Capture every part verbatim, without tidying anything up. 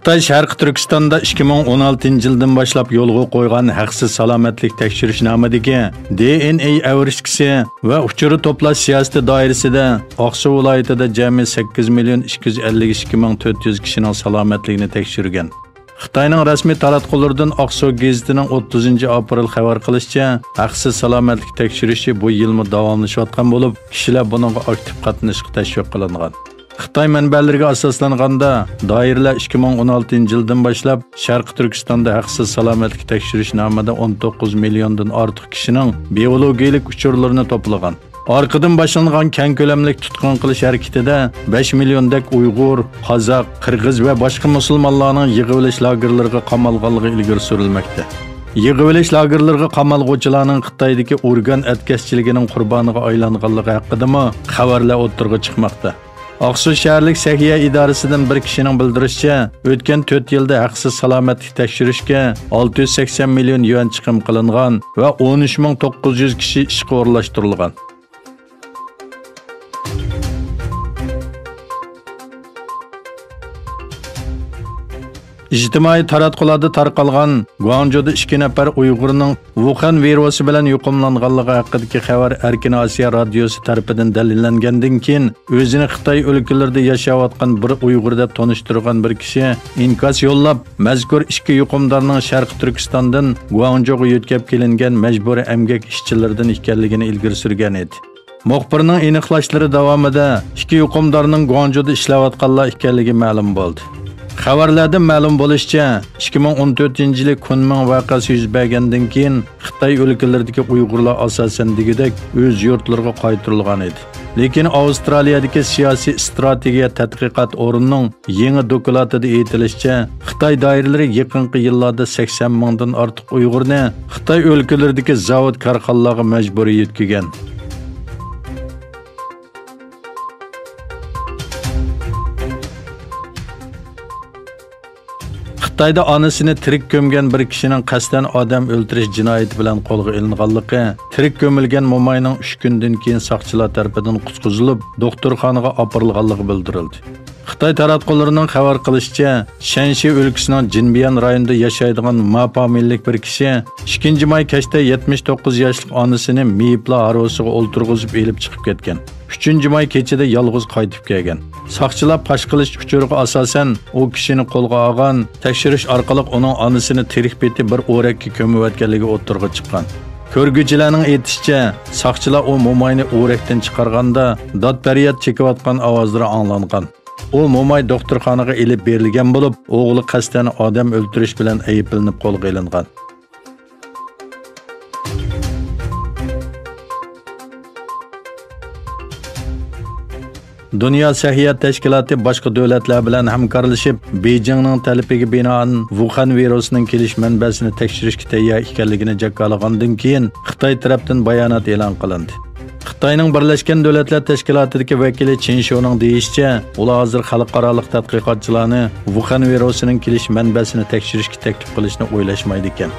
خىتاي شەرقىي تۈركىستاندا ئىككى مىڭ ئون ئالتىنچى يىلدىن باشلاپ يولغا قويغان ھەقسىز سالامەتلىك تەكشۈرۈش نامىدىكى دى ئېن ئېي ئەۋرىشكىسى ۋە ئۇچۇر توپلاش سىياسىتى دائىرىسىدە ئاقسۇ ۋىلايىتىدە جەمئىي سەككىز مىليون ئىككى يۈز ئەللىك ئىككى مىڭ تۆت يۈز كىشىنىڭ سالامەتلىكىنى تەكشۈرگەن. خىتاينىڭ رەسمىي تاراتقۇلىرىدىن ئاقسۇ گېزىتىنىڭ ئوتتۇزىنچى ئاپرېل خەۋەر قىلىشىچە، ھەقسىز سالامەتلىك تەكشۈرۈشى بۇ يىلمۇ داۋاملىشىۋاتقان بولۇپ، كىشىلەر بۇنىڭغا ئاكتىپ قاتنىشىشقا تەشۋىق قىلىنغان. خىتاي مەنبەلىرىگە ئاساسلانغاندا، دائىرىلەر ئىككى مىڭ ئون ئالتىنچى يىلدىن باشلاپ شەرقىي تۈركىستاندا ھەقسىز سالامەتلىك تەكشۈرۈش نامىدا ئون توققۇز مىليوندىن ئارتۇق كىشىنىڭ بىئولوگىيىلىك ئۇچۇرلىرىنى توپلىغان. ئارقىدىن باشلانغان كەڭ كۆلەملىك تۇتقۇن قىلىش ھەرىكىتىدە بەش مىليوندەك ئۇيغۇر، قازاق، قىرغىز ۋە باشقا مۇسۇلمانلارنىڭ يىغىۋېلىش لاگېرلىرىغا قامالغانلىقى ئىلگىرى سۈرۈلمەكتە. يىغىۋېلىش لاگېرلىرىغا قامالغۇچىلارنىڭ خىتايدىكى ئورگان ئەتكەسچىلىكىنىڭ قۇربانىغا ئايلانغانلىقى ھەققىدىمۇ خەۋەرلەر ئوتتۇرىغا چىقماقتا. ئاقسۇ شەھەرلىك سەھىيە ئىدارىسىدىن بىر كىشىنىڭ بىلدۈرۈشىچە، ئۆتكەن تۆت يىلدا ھەقسىز سالامەتلىك تەكشۈرۈشكە ئالتە يۈز سەكسەن مىليون يۈەن چىقىم قىلىنغان ۋە ئون ئۈچ مىڭ توققۇز يۈز كىشى ئىشقا ئورۇنلاشتۇرۇلغان. ئىجتىمائىي تاراتقۇلاردا تارقالغان گۇاڭجۇدا ئىككى نەپەر ئۇيغۇرنىڭ ۋۇخەن ۋىرۇسى بىلەن يۇقۇملانغانلىقى ھەققىدىكى خەۋەر ئەركىن ئاسىيا رادىيوسى تەرىپىدىن دەلىللەنگەندىن كېيىن، ئۆزىنى خىتاي ئۆلكىلىرىدە ياشاۋاتقان بىر ئۇيغۇر دەپ تونۇشتۇرغان بىر كىشى ئىنكاس يوللاپ، مەزكۇر ئىككى يۇقۇمدارنىڭ شەرقىي تۈركىستاندىن گۇاڭجۇغا يۆتكەپ كېلىنگەن مەجبۇرىي ئەمگەك ئىشچىلىرىدىن ئىكەنلىكىنى ئىلگىرى سۈرگەن ئىدى. مۇخبىرنىڭ ئېنىقلاشلىرى داۋامىدا ئىككى يۇقۇمدارنىڭ گۇاڭجۇدا ئىشلەۋاتقانلار ئىكەنلىكى مەلۇم بولدى. خەۋەرلەردىن مەلۇم بولۇشىچە، ئىككى مىڭ ئون تۆتىنچى يىلى كۇنمىڭ ۋەقەسى يۈز بەرگەندىن كېيىن، خىتاي ئۆلكىلىرىدىكى ئۇيغۇرلار ئاساسەن دېگۈدەك ئۆز يۇرتلىرىغا قايتۇرۇلغان ئىدى. لېكىن ئاۋسترالىيەدىكى سىياسىي ئىستراتېگىيە تەتقىقات ئورنىنىڭ يېڭى دوكلاتىدا ئېيتىلىشىچە، خىتاي دائىرىلىرى يېقىنقى يىللاردا سەكسەن مىڭدىن ئارتۇق ئۇيغۇرنى خىتاي ئۆلكىلىرىدىكى زاۋۇت كارخانىلارغا مەجبۇرىي يۆتكىگەن. خىتايدا ئانىسىنى تىرىك كۆمگەن بىر كىشىنىڭ قەستەن ئادەم ئۆلتۈرۈش جىنايىتى بىلەن قولغا ئېلىنغانلىقى، تىرىك كۆمۈلگەن موماينىڭ ئۈچ كۈندىن كېيىن ساقچىلار تەرىپىدىن قۇتقۇزۇلۇپ، دوختۇرخانىغا ئاپىرىلغانلىقى بىلدۈرۈلدى. خىتاي تاراتقۇلىرىنىڭ خەۋەر قىلىشىچە، شەنشى ئۆلكىسىنىڭ جىنبيەن رايونىدا ياشايدىغان ما پامىلىلىك بىر كىشى ئىككىنچى ماي كەچتە يەتمىش توققۇز ياشلىق ئانىسىنى مېيىپلا ھارۋىسىغا ئولتۇرغۇزۇپ ئېلىپ چىقىپ كەتكەن. ئۈچىنچى ماي كېچىدە يالغۇز قايتىپ كەلگەن. ساقچىلار پاش قىلىش ئۇچۇرىغا ئاساسەن، ئۇ كىشىنى قولغا ئالغان، تەكشۈرۈش ئارقىلىق ئۇنىڭ ئانىسىنى تىرىك پېتى بىر ئورەككە كۆمۈۋەتكەنلىكى ئوتتۇرىغا چىققان. كۆرگۈچىلەرنىڭ ئېيتىشىچە، ساقچىلار ئۇ موماينى ئورەكتىن چىقارغاندا، داد-پەرياد چېكىۋاتقان ئاۋازلىرى ئاڭلانغان. ئۇ موماي دوختۇرخانىغا ئېلىپ بېرىلگەن بولۇپ، ئوغلى قەستەن ئادەم ئۆلتۈرۈش بىلەن ئەيىبلىنىپ قولغا ئېلىنغان. دۇنيا سەھىيە تەشكىلاتى باشقا دۆلەتلەر بىلەن ھەمكارلىشىپ، بېيجىڭنىڭ تەلىپىگە بىنائەن، ۋۇخەن ۋىرۇسىنىڭ كېلىش مەنبەسىنى تەكشۈرۈشكە تەييار ئىكەنلىكىنى جاكارلىغاندىن كېيىن، خىتاي تەرەپتىن بايانات ئېلان قىلىندى. خىتاينىڭ بىرلەشكەن دۆلەتلەر تەشكىلاتىدىكى ۋەكىلى چېن شيۇنىڭ دېيىشىچە، ئۇلار ھازىر خەلقئارالىق تەتقىقاتچىلارنى ۋۇخەن ۋىرۇسىنىڭ كېلىش مەنبەسىنى تەكشۈرۈشكە تەكلىپ قىلىشنى ئويلاشمايدىكەن.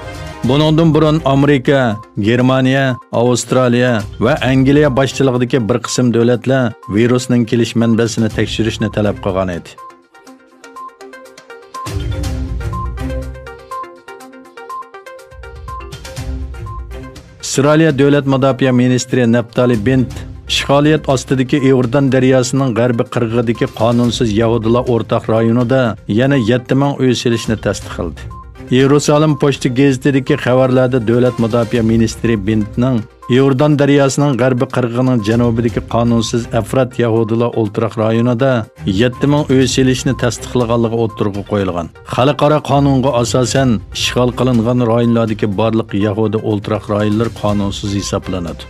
بۇنىڭدىن بۇرۇن ئامېرىكا، گېرمانىيە، ئاۋسترالىيە ۋە ئەنگلىيە باشچىلىقىدىكى بىر قىسىم دۆلەتلەر ۋىرۇسنىڭ كېلىش مەنبەسىنى تەكشۈرۈشنى تەلەپ قىلغان ئىدى. ئىسرائىلىيە دۆلەت مۇداپىئە مىنىستىرى نەپتالى بېنت ئىشغالىيەت ئاستىدىكى ئىئوردان دەرياسىنىڭ غەربىي قىرغىقىدىكى قانۇنسىز يەھۇدىيلار ئورتاق رايونىدا يەنە يەتتە مىڭ ئۆي سېلىشنى تەستىقلىدى. يېرۇسالېم پوچتا گېزىتىدىكى خەۋەرلەردە دۆلەت مۇداپىئە مىنىستىرى بېنتنىڭ ئىئوردان دەرياسىنىڭ غەربىي قىرغىقىنىڭ جەنۇبىدىكى قانۇنسىز ئەفرات يەھۇدىيلار ئولتۇراق رايونىدا يەتتە مىڭ ئۆي سېلىشنى تەستىقلىغانلىقى ئوتتۇرىغا قويۇلغان. خەلقئارا قانۇنغا ئاساسەن، ئىشغال قىلىنغان رايونلاردىكى بارلىق يەھۇدىي ئولتۇراق رايونلىرى قانۇنسىز ھېسابلىنىدۇ.